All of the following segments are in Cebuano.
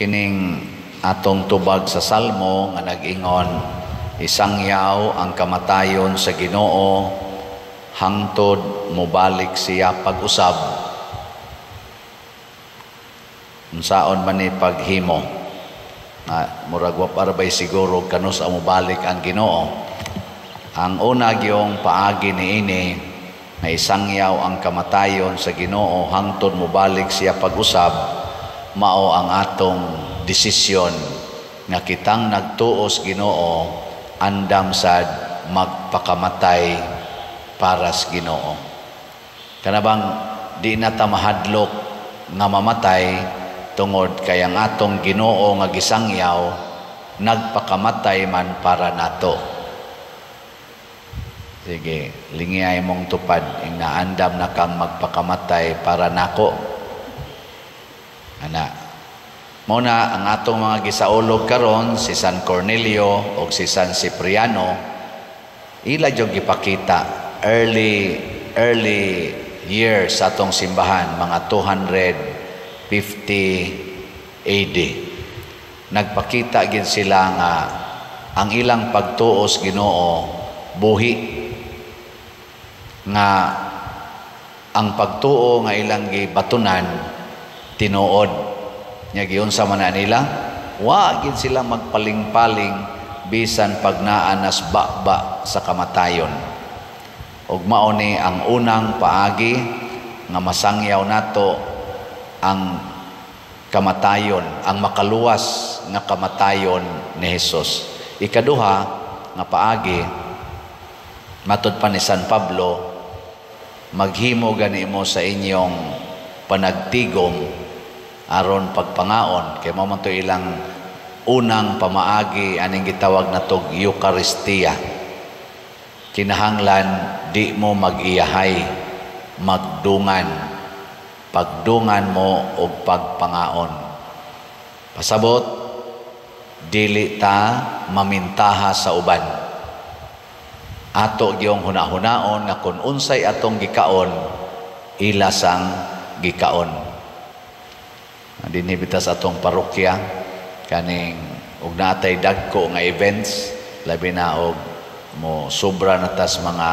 Kining atong tubag sa Salmo nga nag-ingon, "Isangyaw ang kamatayon sa Ginoo hangtod mobalik siya pag-usab." Unsaon man ni paghimo? Nga murag wa pa ra bay siguro kanus-a mobalik ang Ginoo. Ang una gyung paagi niini nga isangyaw ang kamatayon sa Ginoo hangtod mobalik siya pag-usab, mao ang atong desisyon nga kitang nagtuos Ginoo andam sad magpakamatay para sa Ginoo. Kana bang di na ta mahadlok nga mamatay tungod kay ang atong Ginoo nga gisangyaw nagpakamatay man para nato. Sige, lingiyay mong tupad, ing naandam na kang magpakamatay para nako. Ana. Mao na ang atong mga gisaulog karon, si San Cornelio o si San Cipriano, ila jud gipakita early early years sa atong simbahan, mga 250 AD. Nagpakita gid sila nga ang ilang pagtuos Ginoo buhi, nga ang pagtuo nga ilang gibatunan tinuod. Nya giunsa man na nila? Wa gid sila magpaling-paling bisan pag naa nas baba sa kamatayon. Ug mao ni ang unang paagi nga masangyaw nato ang kamatayon, ang makaluwas nga kamatayon ni Hesus. Ikaduha nga paagi, matud pa ni San Pablo, maghimo gani mo sa inyong panagtigom aron pagpangaon, kay mao man to ilang unang pamaagi aning gitawag natog Eucharistia. Kinahanglan di mo mag-iyahay, magdungan, pagdungan mo og pagpangaon. Pasabot, dili ta mamintaha sa uban. Ato gyung hunahunaon nga kun unsay atong gikaon, ila sang gikaon. Dinhi bitaw sa atong parokya, kaning og naatay dagko nga events, labi na og mo sobra na tas mga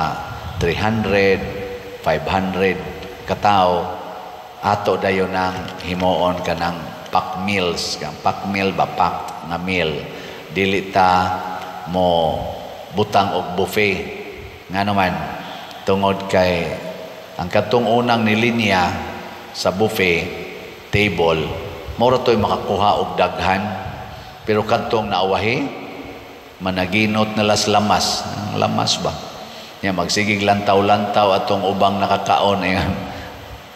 300, 500 katao, ato dayon ang himuon kanang pack meals, kang pack meal ba, pack nga meal. Dili ta mo butang og buffet. Ngano man? Tungod kay ang katong unang nilinya sa buffet table, mao ra to'y makakuha og daghan, pero kadtong naawahi managinot na las lamas. Ang lamas ba nya magsigig lantaw-lantaw atong ubang nakakaon, eh,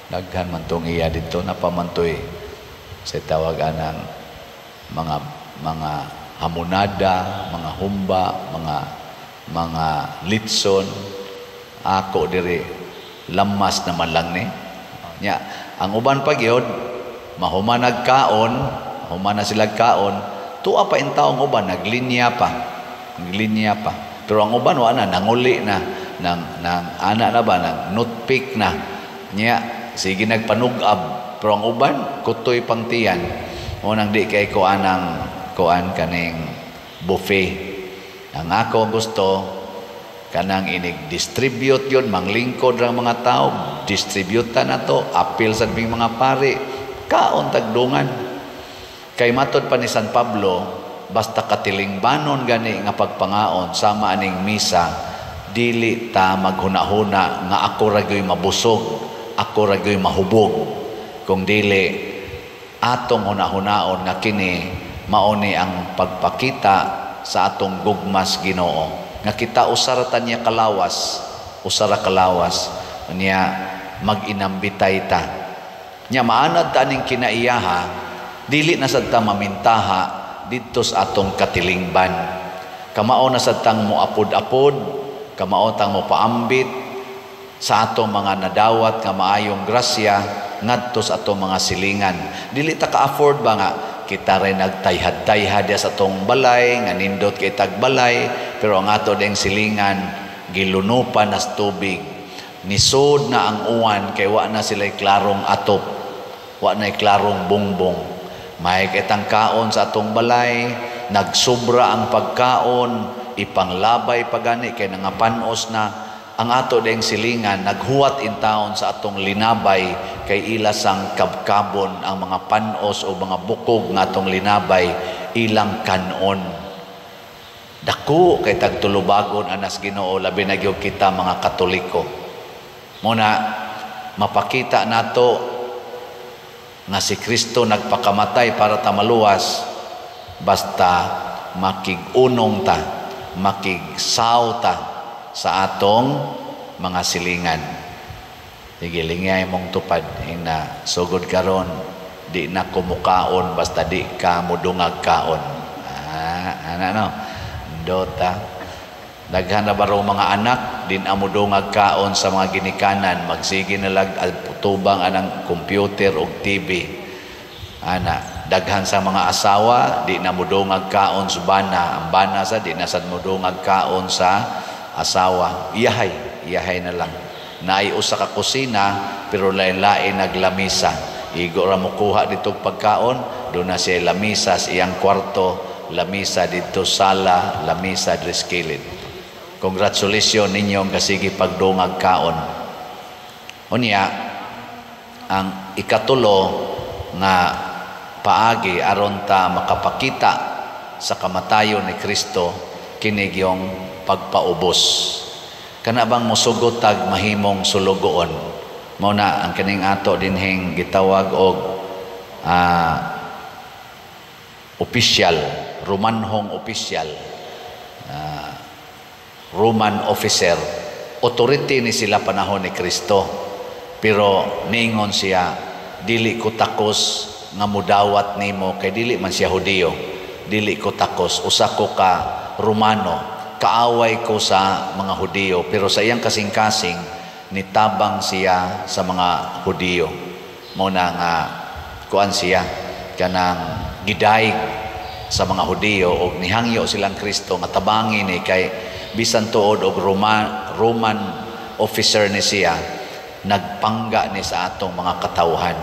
daghan man tong iya dito, napamantoy sa tawag anang mga hamonada, mga humba, mga litson. Ako diri lamas naman lang ni. Nya ang uban pa gyud mahuman nagkaon, human na sila kaon, tuwa pa in taong uban naglinya pa, naglinya pa. Pero ang uban wa na, nanguli na, nang ana na ba, nang nutpick na. Nya sige nagpanugab, pero ang uban kutoy pang tiyan. Mo nang di kay ko anang kuan kaning buffet. Ang ako gusto kanang inig distribute yun, manglingkod ra mga tao, distribute na to, apil sa mga pari, kaon tagdungan. Kay matod pa ni San Pablo, basta katilingbanon gani nga pagpangaon sama aning misa, dili ta maghuna-huna nga ako ra gyoy mabusog, ako ra gyoy mahubog. Kung dili, atong hunahunaon nga kini mao ni ang pagpakita sa atong gugmas Ginoo, nga kita usa ra ta niya kalawas, usa ra kalawas niya, mag-inambitay ta. Nya maanad ta aning kinaiyaha, dili na sad ta mamintaha didto sa atong katilingban. Kamao na sad tang moapod-apod, kamao tang mopaambit sa atong mga nadawat nga maayong grasya ngadto sa atong mga silingan. Dili ta ka-afford ba nga kita rin nagtayhad-tayhad sa atong balay, nga nindot kay tagbalay, pero ang ato ding silingan gilunupan nas tubig. Nisod na ang uwan kay wa na sila'y klarong atop, wa na'y klarong bongbong. May kitang kaon sa atong balay, nagsubra ang pagkaon, ipanglabay pagani kay nangapanos na ang ato ding silingan, naghuwat in taon sa atong linabay kay ila sang kabkabon ang mga panos o mga bukog nga atong linabay, ilang kanon. Dako kay tagtulubagon anas Ginoo, labi na gyud kita mga Katoliko. Muna mapakita nato nga si Kristo nagpakamatay para ta maluwas basta makig-unong ta, makigsaw ta sa atong mga silingan. Sige, lingay mong tupad ina sugod karon di na kumukaon basta di ka mudungag kaon. Ah, ana no. Dota. Daghan na baro mga anak din amudungag kaon sa mga ginikanan, magsige na lag tubang anang computer og TV. Ana, daghan sa mga asawa di na mudungag kaon sa bana, ang bana sa di na sad mudungag kaon sa asawa. Iyahay, iyahay na lang. Naay usa ka kusina pero lain-lain naglamisa. Igo ra mo kuha dito pagkaon, do na siya lamisa sa iyang kwarto, lamisa dito sala, lamisa diri sa kilid. Congratulations ninyong kasigi pagdungag kaon. Unya, ang ikatulo nga paagi aron ta makapakita sa kamatayon ni Kristo, kini gyung pagpaubos. Kana bang musugot tag mahimong sulugoon. Mao na ang kining ato dinhing gitawag og opisyal, Romanhong opisyal, Roman officer. Authority ni sila panahon ni Kristo. Pero niingon siya, "Dili ko takos nga mudawat nimo," kay dili man siya Hudiyo. "Dili ko takos, usa ko ka Romano, kaaway ko sa mga Hudiyo." Pero sa iyang kasing-kasing, nitabang siya sa mga Hudiyo. Mao na nga kuan siya, kanang gidayeg sa mga Hudiyo og nihangyo silang Kristo nga tabangi ni kay bisan tuod og Roman officer ni siya, nagpangga ni sa atong mga katawhan.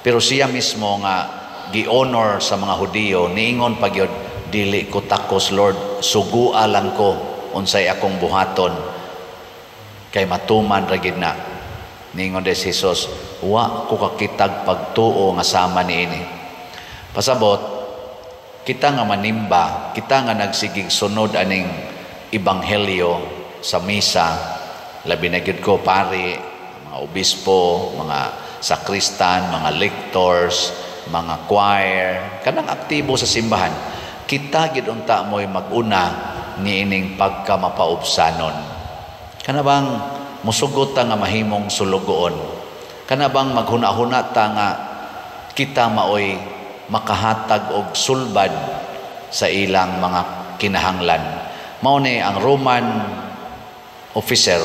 Pero siya mismo nga gi-honor sa mga Hudiyo, niingon pa gyud, "Dili ko takos, Lord, sugua lang ko unsay akong buhaton kay matuman ra gid na." Niingon des Jesus, "Wa ko kakitag pagtuo nga sama niini." Pasabot, kita nga manimba, kita nga nagsigig sunod aning ebanghelyo sa misa, labi na gyud ko pari, mga obispo, mga sakristan, mga lectors, mga choir, kanang aktibo sa simbahan, kita gid unta mo'y mag-una niining pagka mapaubsanon. Kana bang musugot ta nga mahimong sulugoon? Kana bang maghuna-huna ta nga kita maoy makahatag og sulbad sa ilang mga kinahanglan? Mao ni ang Roman officer,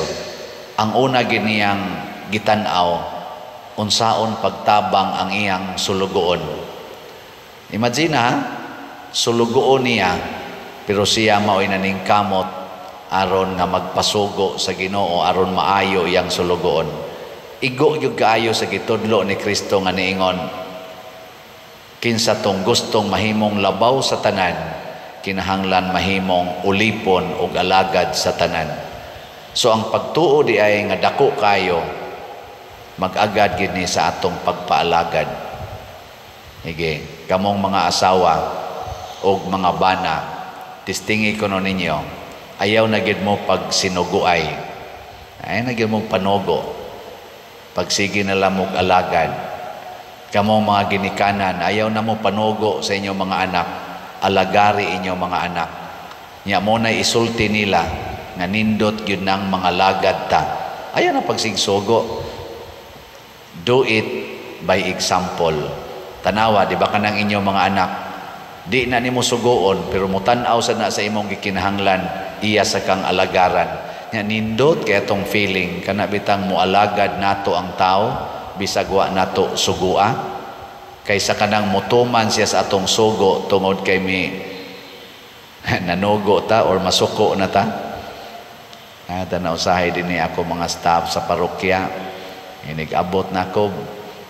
ang una giniyang gitan-aw, unsaon pagtabang ang iyang sulugoon. Imagine ha, sulugoon niya pero siya mao'y naningkamot aron nga magpasugo sa Ginoo aron maayo iyang sulugoon. Igo gyud kaayo sa gitudlo ni Kristo nga niingon, kinsa tong gustong mahimong labaw sa tanan, kinahanglan mahimong ulipon ug alagad sa tanan. So ang pagtuo di ay nga dako kayo, mag-agad gid ni sa atong pagpaalagad. Sige, kamong mga asawa og mga bana, testingi kuno ninyo, ayaw na gid mo pag sinuguay. Ayaw na gid mo panugo. Pagsige na lang mo alagad. Kamong mga ginikanan, ayaw na mo panugo sa inyong mga anak. Alagari inyong mga anak. Nya mo na isulti nila nga nindot gyud nang mga lagad ta. Ayaw na pagsigsugo. Do it by example. Tanawa, di ba kanang inyong mga anak, di na nimo sugoon pero mutan-aw sa na sa imong gikinahanglan, iya sa kang alagaran. Nya nindot kay atong feeling kana bitang moalagad nato ang tao bisag wa nato sugua, kaysa kanang motuman siya sa atong sugo tungod kay mi nanugo ta or masuko na ta. Ah, tanaw usahay din ni ako mga staff sa parokya. Inig-abot na ako,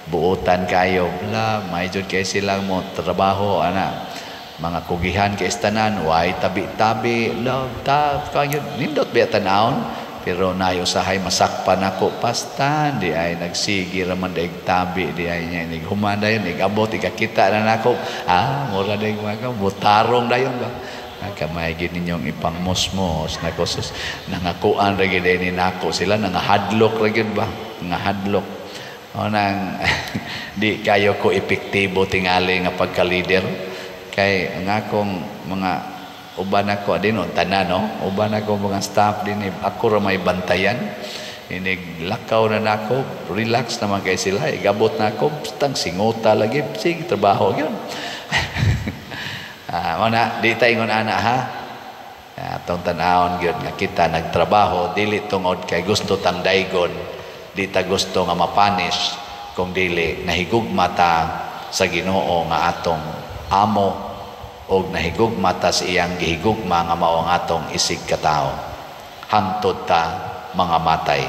Buotan kayo bla, may jud kay silang mo trabaho ana, mga kugihan kay tanan, way tabi-tabi, love tap kayo, nindot biya tan-awon. Pero naay usahay masakpan ako pastan di ay nagsigi ra man daig tabi di ay niya, nig human dayon, ig-abot, igakita na nako, ah, mura day mga butarong dayon ba. Kamay gid ninyong ipangmusmos nako. Sus, nangakuan ra gid ni nako sila, nangahadlok ra gyud ba, nangahadlok o nang di kayo ko epektibo tingali nga pagka-leader, kay ang akong mga uban ako din tanan, no, uban ako mga staff din, ako ra may bantayan. Inig lakaw na nako, relax naman kay sila. Igabot na ako, tang singota lagi, sige trabaho yun. Ah, mo na di ta ingon ana ha. Atong tan-awon gyud nga kita nagtrabaho dili tungod kay gusto tang daygon, di ta gusto nga mapunish, kung dili nahigugma ta sa Ginoo nga atong amo og nahigugma ta sa iyang gihigugma nga mao ang atong isig katawo hangtod ta mga matay.